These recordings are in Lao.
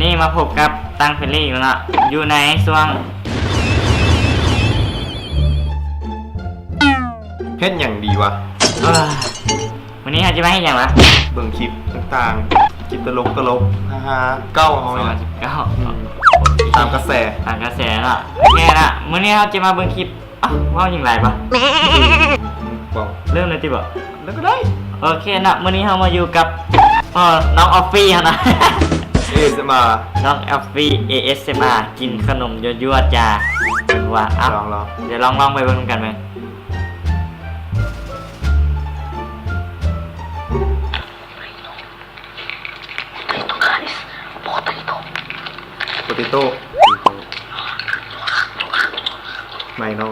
ນີ້ມາພົບກັບຕັງເຟລລີອີກແລ້ວເນາະ ຢູ່ໃນຊ່ວງ ເຮັດຫຍັງດີວະ? ເອີ ມື້ນີ້ເຮົາຈະມາເຮັດຫຍັງວະ? ເບິ່ງຄລິບຕ່າງໆ ຄລິບຕະຫຼົກໆ ຮາໆ ເກົ້າເຮົານີ້ແຫຼະ ສອງພັນສິບເກົ້າ ອືມ ຕາມກະແສ ຕາມກະແສເນາະ. ໂອເຄລະ ມື້ນີ້ເຮົາຈະມາເບິ່ງຄລິບ ອ້າວ ເວົ້າຫຍັງຫຼາຍບໍ່? ເວົ້າ ເລີ່ມເລີຍຕິບໍ່? ເລີ່ມກໍໄດ້. ໂອເຄເນາະ ມື້ນີ້ເຮົາມາຢູ່ກັບ ເອີ ນ້ອງອອບຟີ້ເຮົາເນາະ ເອເອສເອັມອາ ນ້ອງອອບຟີ້ ເອເອສເອັມອາ ກິນຂະໜົມຍົວໆ ຈ້າ ເພິ່ນວ່າ. ເອົ້າ ລອງໆ ດຽວລອງ ລອງໄປເບິ່ງນຳກັນເບິ່ງ. Potato, guys. Potato. Potato. ໄມ້ເນົາະ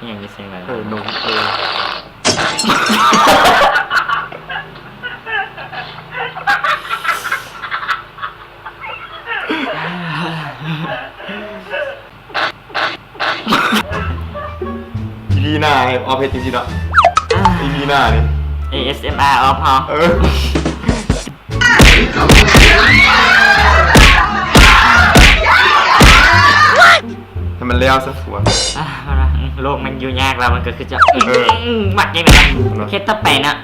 ອີ່ຫຍັງມີສຽງໜັງ? ເອີ ນົມ ເອີ ອີພີໜ້າໃຫ້ອອບເຮັດຈັ່ງຊີ້ເນາະ ອີພີໜ້ານີ້ ເອເອສເອັມອາ ອອບເຮົາ ເອີ. ໃຫ້ມັນແລ້ວຊະ ຜົວ. ອ່າ ໂລກມັນຢູ່ຍາກແລ້ວ ມັນກໍຄືຈະ ເອີ ມັກຈັ່ງໃດວະ? ເນາະ ເຮັດຕໍ່ໄປນະ. ຫຍັງ?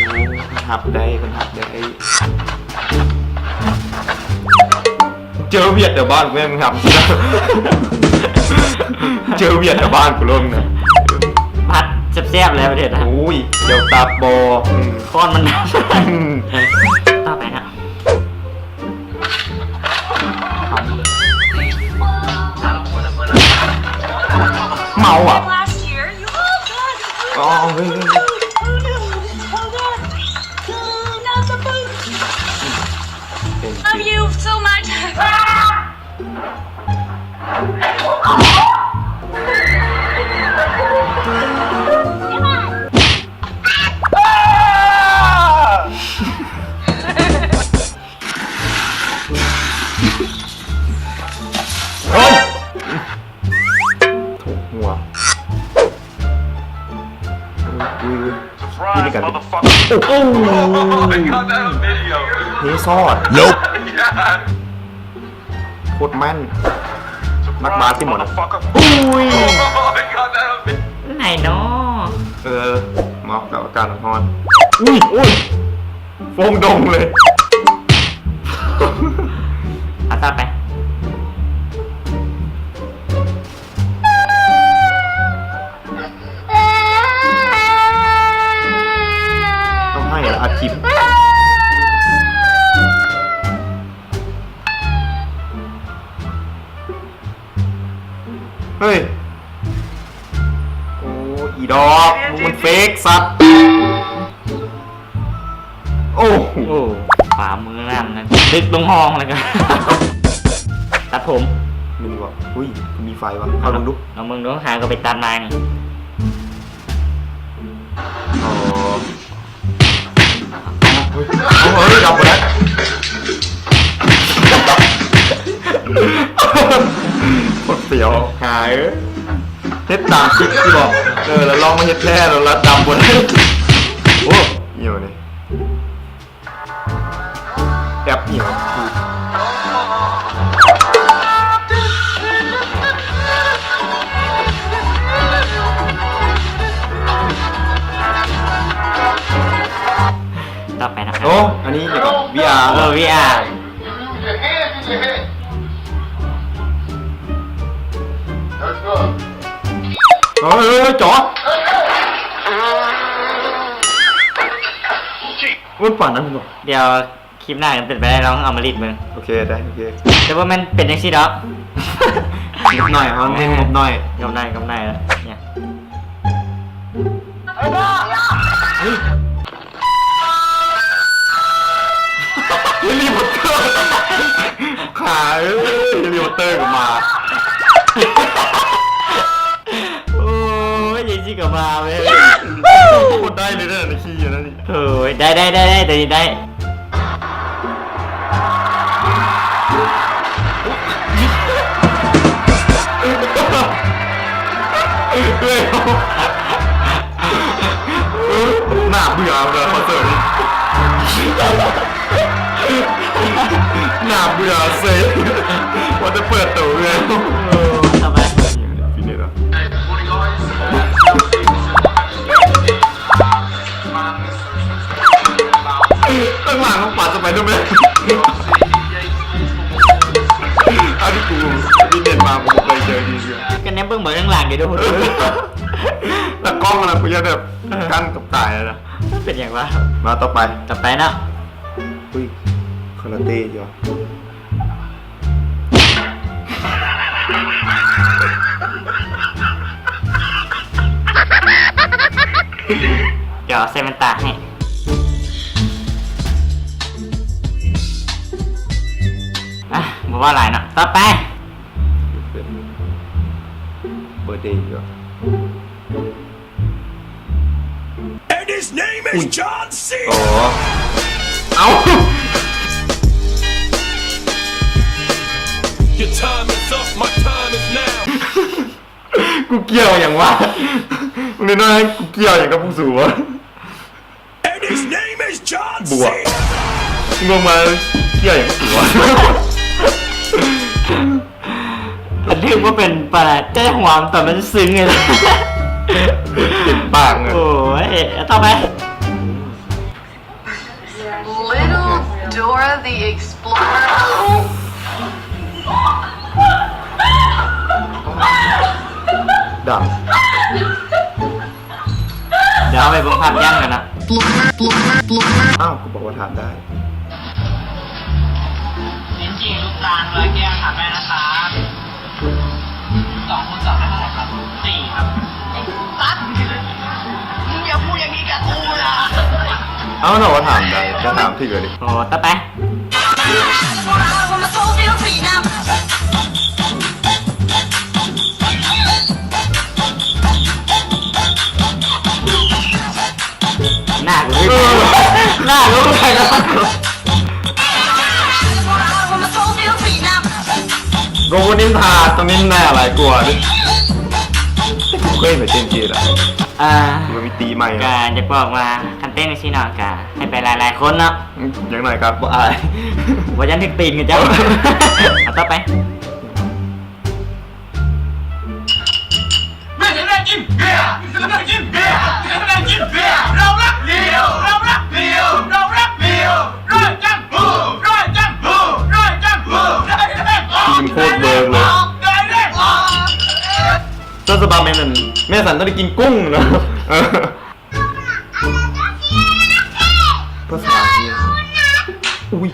ໂອ້ ເພິ່ນຮັບໄດ້ ເພິ່ນຮັບໄດ້. ເຈີຫວຽດແຖວບ້ານກູແມ່ນມຶງຫຳ ເຈີຫວຽດແຖວບ້ານກູໂລດນະ ຜັດແຊບໆ ແລ້ວປະເທດນະ. ໂອ້ຍ ດຽວຕັບບໍ່ ອືມ ຄອນມັນ ອືມ ຕໍ່ໄປນະ ເມົາອະ. ອໍ ເຮີ້ຍ ເຮີ້ຍ ເຮີ້ຍ ເຮົາເດີນ ເຮົາເດີນ ເຮົາເດີນ. Thank you. Love you so much. ເຮີ້ຍ ທຸບຫົວ. ອຸ້ຍ ອຸ້ຍ ອຸ້ຍ Surprise, motherfucker. ໂອ້ ເຮຊອດ ໂຄດແມ່ນ ນັກບາສຕິມອນ. ອຸ້ຍ ໄນເນາະ ເອີ ເໝາະກັບອາກາດຮ້ອນ. ອຸ້ຍ ອຸ້ຍ ໂຟງດົງເລີຍ. ເອົາຕໍ່ໄປ. ຕ້ອງໃຫ້ລະອັດຄລິບ. ເຮີ້ຍ ໂອ້ ອີດອກ ມຶງມັນເຟກສັດ. ໂອ້ ໂອ້ ຂວາມືນັ້ນນະ ດຶກລົງຫ້ອງແລ້ວກໍຕັດຜົມ. ແມ່ນບໍ່? ອຸ້ຍ ມີໄຟວະ ເອົາເບິ່ງດູ ເອົາເບິ່ງດູ ຫາກໍໄປຕັດມານີ້. ອໍ ເຮີ້ຍ ເອົາ ເຮີ້ຍ ດັບບໍ່ໄດ້ ໂຄດຟຽວ ຫາເອີຍ. ເຮັດຕາມຄລິບທີ່ບອກ ເອີ ແລ້ວລອງມາເຮັດແທ້ ແລ້ວລະດຳບໍ່ໄດ້. ໂອ້ ອີ່ຫຍັງນີ້ ແອັບອີ່ຫຍັງ. ຕໍ່ໄປນະ ໂອ້ ອັນນີ້ຫຍັງກໍ ວີອາ ເອີ ວີອາ. ເອີ ເອີ ເອີ ຈອດ ມັນປານນັ້ນເນາະ. ດຽວຄລິບໜ້າ ຄັນເປັນໄປໄດ້ ລອງເອົາມາຫຼິ້ນເບິ່ງ. ໂອເຄ ໄດ້ ໂອເຄ ແຕ່ວ່າມັນເປັນຈັ່ງຊີ້ດອກ ງົບໜ້ອຍ ເຮົາເນັ້ນງົບໜ້ອຍ ງົບໜ້ອຍ ງົບໜ້ອຍ ເນຍ. ເຮລີຄອບເຕີ ຂ້າເອີຍ ເຮລີຄອບເຕີກໍມາ. ໂອ້ຍ ຈັ່ງຊີ້ກໍມາເວີຍ ໂຄດໄດ້ເລີຍເດີ ໃນຄລິ ໄດ້ ໄດ້ ໄດ້ ໄດ້ ໂຕນີ້ໄດ້. ໜ້າເບື່ອເລີຍ ຄອນເສີດນີ້ ໜ້າເບື່ອເສີຍ ວ່າແຕ່ເປີດໂຕເລີຍ. ໂອ້ ສະບາຍ ຟິດເນັດເນາະ. ຂ້າງຫຼັງຂອງປາສະໄປເດີແມນ ອັນນີ້ກູວິນເນັດມາ ກູບໍ່ເຄີຍເຈີດີເທື່ອ. ກໍແນມເບິ່ງເບິ່ງຂ້າງຫຼັງເດ້ທຸກຄົນ. ຕາກ້ອງນະ ກູຢ້ານແບບ ເອີ ກັ້ນກັບຕາຍແລ້ວນະ. ມັນເປັນຫຍັງວະ? ມາຕໍ່ໄປ ຕໍ່ໄປເນາະ. ອຸ້ຍ ຄາຣາເຕ້ຢູ່. ດຽວເອົາໃສ່ແວ່ນຕາໃຫ້. ອ່ະ ບໍ່ເວົ້າຫຼາຍເນາະ. ຕໍ່ໄປ ເປັນເບີດເດຢູ່. And his name is John C. ອໍ ເອົ້າ Your time is up, my time is now. ກູກ່ຽວຫຍັງວະ? ມຶງນ້ອຍໆ ກູກ່ຽວຫຍັງກັບພວກສູວະ? And his name is John C. ບວກ ມຶງລົງມາກ່ຽວຫຍັງກັບກູວະ? ອັນຖືກວ່າເປັນປາແຈ້ຫວາມ ແຕ່ມັນຊຶ້ງເລີຍ ເຕັມປາກເລີຍ. ໂອ້ຍ ຕໍ່ໄປ Little Dora the Explorer. ດຳ. ດຽວເຮົາໄປເບິ່ງພາບຢ້ຳກັນເນາະ. ອ້າວ ກູບອກວ່າຖາມໄດ້. ลิ้นจี่ลูกตาลร้อยแก้วครับ ได้นะครับ สองคูณสองได้เท่าไหร่ครับ สี่ครับ ไอ้สัส มึงอย่าพูดอย่างนี้กับกูนะ ເອົ້າ ເນາະ ວ່າຖາມໄດ້ ກໍຖາມຖືກແລ້ວເດ. ໂອ້ ຕໍ່ໄປ. ໜ້າກູ ເອີ ໜ້າກູໄປແລ້ວ. ໂກໂກນິນທາ ຕ້ອງນິນໜ້າຫຼາຍກວ່າເດ້. ເຄີຍໄປເຕັ້ນເກດລະ ອ່າ ມັນມີຕີໃໝ່ ກະຢາກບອກວ່າ ຄັນເຕັ້ນຈັ່ງຊີ້ເນາະ ກະໃຫ້ໄປຫຼາຍໆຄົນເນາະ. ອືມ ຢ່າງໜ້ອຍກໍບໍ່ອາຍ ບໍ່ຢ້ານຖືກຕີນກັນຈ້ຳ. ເອົາຕໍ່ໄປ. ທີມໂຄດເວີກເລີຍ. ຕົ້ນສະບັບແມ່ນ ແມ່ສັນຕ້ອງໄດ້ກິນກຸ້ງເນາະ. ພາສາອັງກິດ ອຸ້ຍ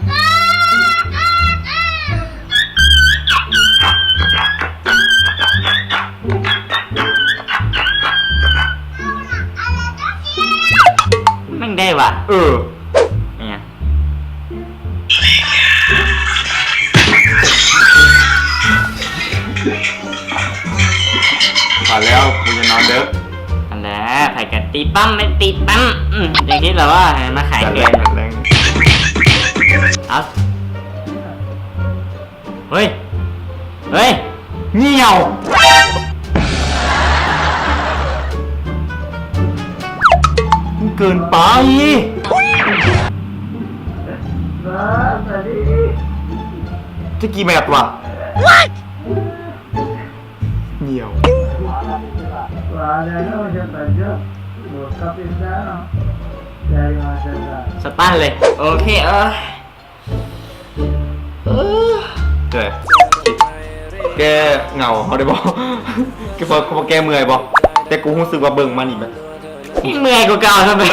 ແມ່ງໄດ້ຫວາ ເອີ ອີຫຍັງ? ມາແລ້ວ ກູຈະນອນເດີກ. ອັນແຫຼະ ໃຜກັນຕີປ້ຳ ແມ່ນຕີປ້ຳ. ອືມ ຈັ່ງຊີ້ລະວ່າ ໃຫ້ມາຂາຍເກີນ. ເອົາ ເຮີ້ຍ ເຮີ້ຍ ຍ່ຽວ ມັນເກີນໄປ. ຈັກກີ່ແມັດວະ? ຍ່ຽວ ສະຕັນເລີຍ. ໂອເຄ ເອີ ເອີ ແກ້ເຫງົາເຮົາໄດ້ບໍ່? ແກ້ ພໍ ພໍແກ້ເມື່ອຍບໍ່? ແຕ່ກູຮູ້ສຶກວ່າເບິ່ງມານີ້ແບບ ເມື່ອຍກວ່າເກົ່າຊ້ຳ. ບໍ່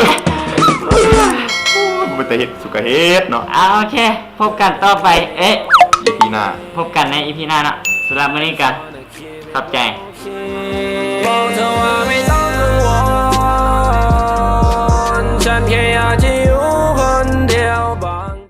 ເປັນຕາເຮັດ ສຸກະເຮັດເນາະ. ອ່າ ໂອເຄ ພົບກັນຕໍ່ໄປ ເອະ ອີພີໜ້າ ພົບກັນໃນອີພີໜ້າເນາະ. ສຳລັບມື້ນີ້ກໍຂອບໃຈ.